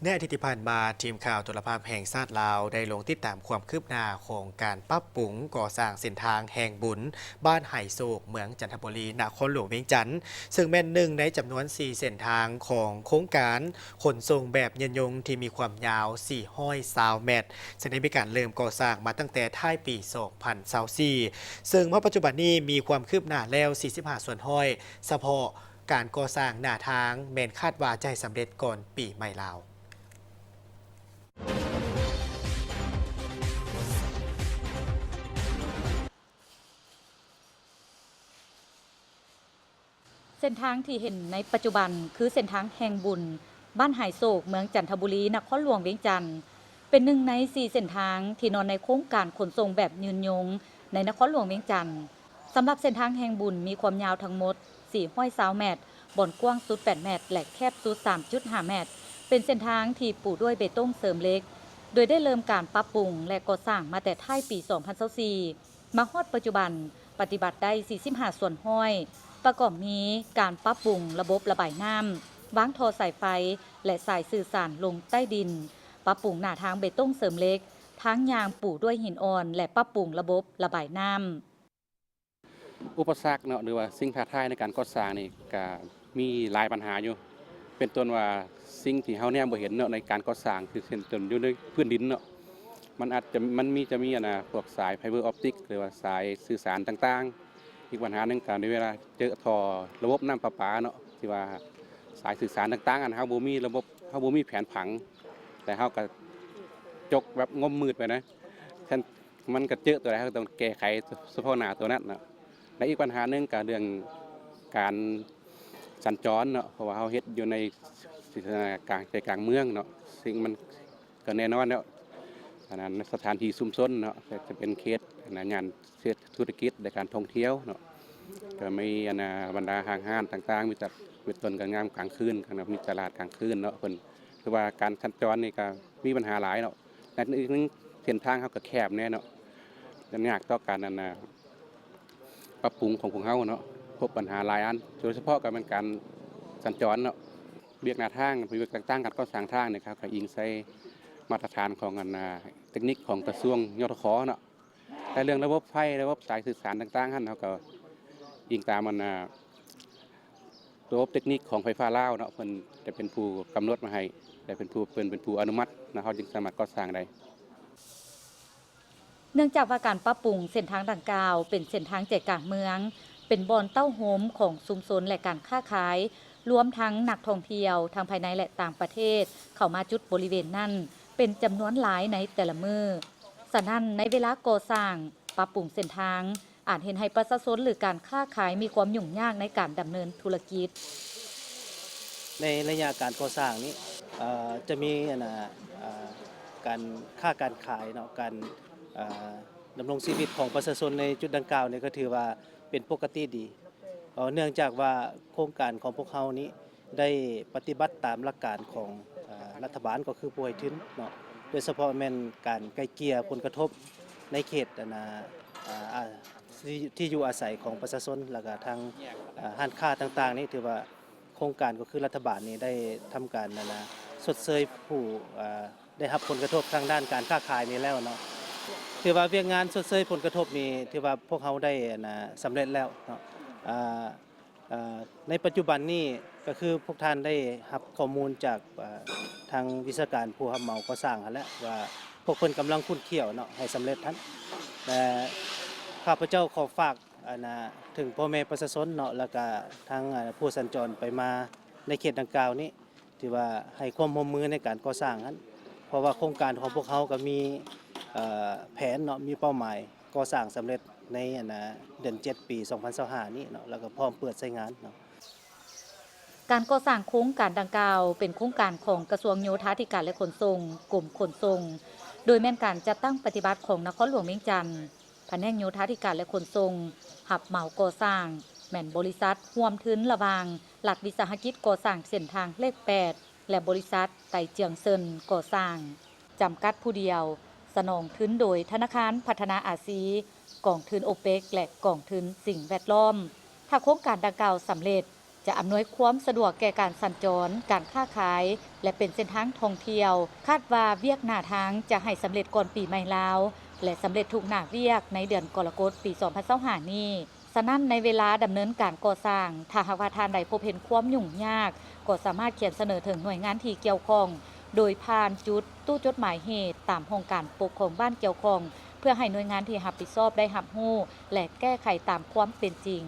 ໃນອາທິດທີ່ຜ່ານມາ, ທີມຂ່າວໂທລະພາບແຫ່ງຊາດລາວ ໄດ້ລົງຕິດຕາມຄວາມຄືບໜ້າຂອງການປັບປຸງກໍ່ສ້າງເສັ້ນທາງແຫ່ງບຸນ ບ້ານໄຫໂສກ, ເມືອງຈັນທະບູລີ, ນະຄອນຫຼວງວຽງຈັນ, ເຊິ່ງແມ່ນໜຶ່ງໃນຈຳນວນສີ່ເສັ້ນທາງຂອງໂຄງການຂົນສົ່ງແບບຍືນຍົງ ທີ່ມີຄວາມຍາວສີ່ຮ້ອຍຊາວແມັດ, ເຊິ່ງໄດ້ມີການເລີ່ມກໍ່ສ້າງມາຕັ້ງແຕ່ທ້າຍປີສອງພັນຊາວສີ່ ເຊິ່ງມາປັດຈຸບັນນີ້ມີຄວາມຄືບໜ້າແລ້ວສີ່ສິບຫ້າສ່ວນຮ້ອຍ, ສະເພາະ ການກໍ່ສ້າງໜ້າທາງແມ່ນຄາດວ່າຈະໃຫ້ສຳເລັດກ່ອນປີໃໝ່ລາວ. ເສັ້ນທາງທີ່ເຫັນໃນປັດຈຸບັນ ຄືເສັ້ນທາງແຫ່ງບຸນ ບ້ານຫາຍໂສກ, ເມືອງຈັນທະບູລີ, ນະຄອນຫຼວງວຽງຈັນ, ເປັນໜຶ່ງໃນສີ່ເສັ້ນທາງທີ່ນອນໃນໂຄງການຂົນສົ່ງແບບຍືນຍົງໃນນະຄອນຫຼວງວຽງຈັນ. ສຳລັບເສັ້ນທາງແຫ່ງບຸນມີຄວາມຍາວທັງໝົດສີ່ຮ້ອຍຊາວແມັດ, ບ່ອນກວ້າງສຸດແປດແມັດ ແລະ ແຄບສຸດສາມຈຸດຫ້າແມັດ, ເປັນເສັ້ນທາງທີ່ປູດ້ວຍເບຕົງເສີມເຫຼັກ, ໂດຍໄດ້ເລີ່ມການປັບປຸງ ແລະ ກໍ່ສ້າງມາແຕ່ທ້າຍປີສອງພັນຊາວສີ່ ມາຮອດປັດຈຸບັນ ປະຕິບັດໄດ້ສີ່ສິບຫ້າສ່ວນຮ້ອຍ, ປະກອບມີການປັບປຸງລະບົບລະບາຍນ້ຳ, ວາງທໍ່ສາຍໄຟ ແລະ ສາຍສື່ສານລົງໃຕ້ດິນ, ປັບປຸງໜ້າທາງເບຕົງເສີມເຫຼັກ, ທາງຍ່າງປູດ້ວຍຫີນອ່ອນ ແລະ ປັບປຸງລະບົບລະບາຍນ້ຳ. ອຸປະສັກເນາະ ຫຼືວ່າສິ່ງທ້າທາຍໃນການກໍ່ສ້າງນີ້ກະມີຫຼາຍບັນຫາຢູ່ ເປັນຕົ້ນວ່າສິ່ງທີ່ເຮົາແນມບໍ່ເຫັນເນາະ ໃນການກໍ່ສ້າງ ຄືເຊັ່ນຕົ້ນຢູ່ໃນພື້ນດິນເນາະ ມັນອາດຈະ ມັນມີ ຈະມີອັນນ່າ ພວກສາຍໄຟເບີອອບຕິກ ຫຼືວ່າສາຍສື່ສານຕ່າງໆ. ອີກບັນຫາໜຶ່ງກະໃນເວລາເຈີທໍ່ລະບົບນ້ຳປະປາເນາະ ທີ່ວ່າສາຍສື່ສານຕ່າງໆ ອັນເຮົາບໍ່ມີລະບົບ ເຮົາບໍ່ມີແຜນຜັງ ແຕ່ເຮົາກະຈົກແບບງົມມືດໄປນະ ມັນກະເຈີຕົວໃດ ເຮົາກະຕ້ອງແກ້ໄຂສະເພາະໜ້າຕົວນັ້ນເນາະ. ແລະ ອີກບັນຫາໜຶ່ງກະເລື່ອງການສັນຈອນເນາະ ເພາະວ່າເຮົາເຮັດຢູ່ໃນກາງ ໃຈກາງເມືອງເນາະ ສິ່ງມັນກະແນ່ນອນແລ້ວ ອັນນັ້ນສະຖານທີ່ຊຸມຊົນເນາະ ກະຈະເປັນເຂດ ອັນນັ້ນ ຍ່ານເຂດທຸລະກິດ ແລະ ການທ່ອງທ່ຽວເນາະ ກະມີ ອັນນ່າ ບັນດາຫ້າງຮ້ານຕ່າງໆ ມີແຕ່ເປັນຕົ້ນກະງາມກາງຄືນ ກະມີຕະຫຼາດກາງຄືນເນາະ ເພິ່ນ ຄືວ່າການສັນຈອນນີ້ກະມີບັນຫາຫຼາຍເນາະ ແລະ ອີກໜຶ່ງເສັ້ນທາງເຮົາກະແຄບແດ່ເນາະ ຍາກຕໍ່ການ ອັນນ່າ ປັບປຸງຂອງພວກເຮົາເນາະ ພົບບັນຫາຫຼາຍອັນ ໂດຍສະເພາະກະແມ່ນການສັນຈອນເນາະ ວຽກໜ້າທາງ ວຽກຕ່າງໆ ການກໍ່ສ້າງທາງນີ້ ເຮົາກະອີງໃສ່ມາດຕະຖານຂອງ ອັນນ່າ ເຕັກນິກຂອງກະຊວງ ຍທຂ ເນາະ. ແຕ່ເລື່ອງລະບົບໄຟ ລະບົບສາຍສື່ສານຕ່າງໆ ຫັ້ນ ເຮົາກະອີງຕາມ ອັນນ່າ ລະບົບເຕັກນິກຂອງໄຟຟ້າລາວເນາະ ເພິ່ນຈະເປັນຜູ້ກຳນົດມາໃຫ້ ແລະ ເປັນຜູ້ ເພິ່ນເປັນຜູ້ອະນຸມັດເນາະ ເຮົາຈຶ່ງສາມາດກໍ່ສ້າງໄດ້. ເນື່ອງຈາກວ່າການປັບປຸງເສັ້ນທາງດັ່ງກ່າວເປັນເສັ້ນທາງໃຈກາງເມືອງ, ເປັນບ່ອນເຕົ້າໂຮມຂອງຊຸມຊົນ ແລະ ການຄ້າຂາຍ, ລວມທັງນັກທ່ອງທ່ຽວທັງພາຍໃນ ແລະ ຕ່າງປະເທດ ເຂົ້າມາຈຸດບໍລິເວນນັ້ນເປັນຈຳນວນຫຼາຍໃນແຕ່ລະມື້. ສະນັ້ນ, ໃນເວລາກໍ່ສ້າງ, ປັບປຸງເສັ້ນທາງ ອາດເຮັດໃຫ້ປະຊາຊົນ ຫຼື ການຄ້າຂາຍມີຄວາມຫຍຸ້ງຍາກໃນການດຳເນີນທຸລະກິດ. ໃນໄລຍະການກໍ່ສ້າງນີ້ ເອີ ຈະມີ ອັນນ່າ ເອີ ການຄ້າການຂາຍເນາະ ການ ເອີ ດຳລົງຊີວິດຂອງປະຊາຊົນໃນຈຸດດັ່ງກ່າວນີ້ ກໍຖືວ່າເປັນປົກກະຕິດີ ເອີ ເນື່ອງຈາກວ່າໂຄງການຂອງພວກເຮົານີ້ ໄດ້ປະຕິບັດຕາມຫຼັກການຂອງ ເອີ ລັດຖະບານ ກໍຄືຜູ້ໃຫ້ທຶນເນາະ ໂດຍສະເພາະແມ່ນການໄກ່ເກ່ຍຜົນກະທົບໃນເຂດ ອັນນ່າ ອາ ທີ່ ທີ່ຢູ່ອາໄສຂອງປະຊາຊົນ ແລ້ວກະທາງ ເອີ ຮ້ານຄ້າຕ່າງໆນີ້ ຖືວ່າໂຄງການກໍຄືລັດຖະບານນີ້ໄດ້ທຳການ ອັນນ່າ ຊົດເຊີຍຜູ້ ເອີ ໄດ້ຮັບຜົນກະທົບທາງດ້ານການຄ້າຂາຍນີ້ແລ້ວເນາະ ຖືວ່າວຽກງານຊົດເຊີຍຜົນກະທົບນີ້ ຖືວ່າພວກເຮົາໄດ້ ອັນນ່າ ສຳເລັດແລ້ວເນາະ ອາ ເອີ ໃນປັດຈຸບັນນີ້ກໍຄືພວກທ່ານໄດ້ຮັບຂໍ້ມູນຈາກ ເອີ ທາງວິຊາການຜູ້ຮັບເໝົາກໍ່ສ້າງຫັ້ນແຫຼະ ວ່າພວກເພິ່ນກຳລັງຂຸ້ນຂ້ຽວເນາະ ໃຫ້ສຳເລັດຫັ້ນ ແລະ ຂ້າພະເຈົ້າຂໍຝາກ ອັນນ່າ ເຖິງພໍ່ແມ່ປະຊາຊົນເນາະ ແລ້ວກະທາງ ເອີ ຜູ້ສັນຈອນໄປມາໃນເຂດດັ່ງກ່າວນີ້ ຖືວ່າໃຫ້ຄວາມຮ່ວມມືໃນການກໍ່ສ້າງຫັ້ນ ເພາະວ່າໂຄງການຂອງພວກເຮົາກໍມີ ເອີ ແຜນເນາະ ມີເປົ້າໝາຍ ກໍ່ສ້າງສຳເລັດໃນ ອັນນ່າ ເດືອນເຈັດ ປີສອງພັນຊາວຫ້ານີ້ເນາະ ແລ້ວກໍພ້ອມເປີດໃຊ້ງານເນາະ. ການກໍ່ສ້າງໂຄງການດັ່ງກ່າວ ເປັນໂຄງການຂອງກະຊວງໂຍທາທິການ ແລະ ຂົນສົ່ງ, ກົມຂົນສົ່ງ, ໂດຍແມ່ນການຈັດຕັ້ງປະຕິບັດຂອງນະຄອນຫຼວງວຽງຈັນ, ພະແນກໂຍທາທິການ ແລະ ຂົນສົ່ງ, ຮັບເໝົາກໍ່ສ້າງ, ແມ່ນບໍລິສັດຮ່ວມທຶນລະຫວ່າງລັດວິສາຫະກິດກໍ່ສ້າງເສັ້ນທາງເລກແປດ ແລະ ບໍລິສັດໄຕເຈືອງເຊິນກໍ່ສ້າງ ຈຳກັດຜູ້ດຽວ, ສະໜອງທຶນໂດຍທະນາຄານພັດທະນາອາຊີ, ກອງທຶນໂອເປັກ ແລະ ກອງທຶນສິ່ງແວດລ້ອມ. ຖ້າໂຄງການດັ່ງກ່າວສຳເລັດ, ຈະອຳນວຍຄວາມສະດວກແກ່ການສັນຈອນ, ການຄ້າຂາຍ ແລະ ເປັນເສັ້ນທາງທ່ອງທ່ຽວ. ຄາດວ່າວຽກໜ້າທາງຈະໃຫ້ສຳເລັດກ່ອນປີໃໝ່ລາວ ແລະ ສຳເລັດທຸກໜ້າວຽກໃນເດືອນກໍລະກົດປີສອງພັນຊາວຫ້ານີ້. ສະນັ້ນ, ໃນເວລາດຳເນີນການກໍ່ສ້າງ, ຖ້າຫາກວ່າທ່ານໃດພົບເຫັນຄວາມຫຍຸ້ງຍາກ, ກໍສາມາດຂຽນສະເໜີເຖິງໜ່ວຍງານທີ່ກ່ຽວຂ້ອງ ໂດຍຜ່ານຈຸດຕູ້ຈົດໝາຍເຫດຕາມຫ້ອງການປົກຄອງບ້ານກ່ຽວຂ້ອງ ເພື່ອໃຫ້ໜ່ວຍງານທີ່ຮັບຜິດຊອບໄດ້ຮັບຮູ້ ແລະ ແກ້ໄຂຕາມຄວາມເປັນຈິງ.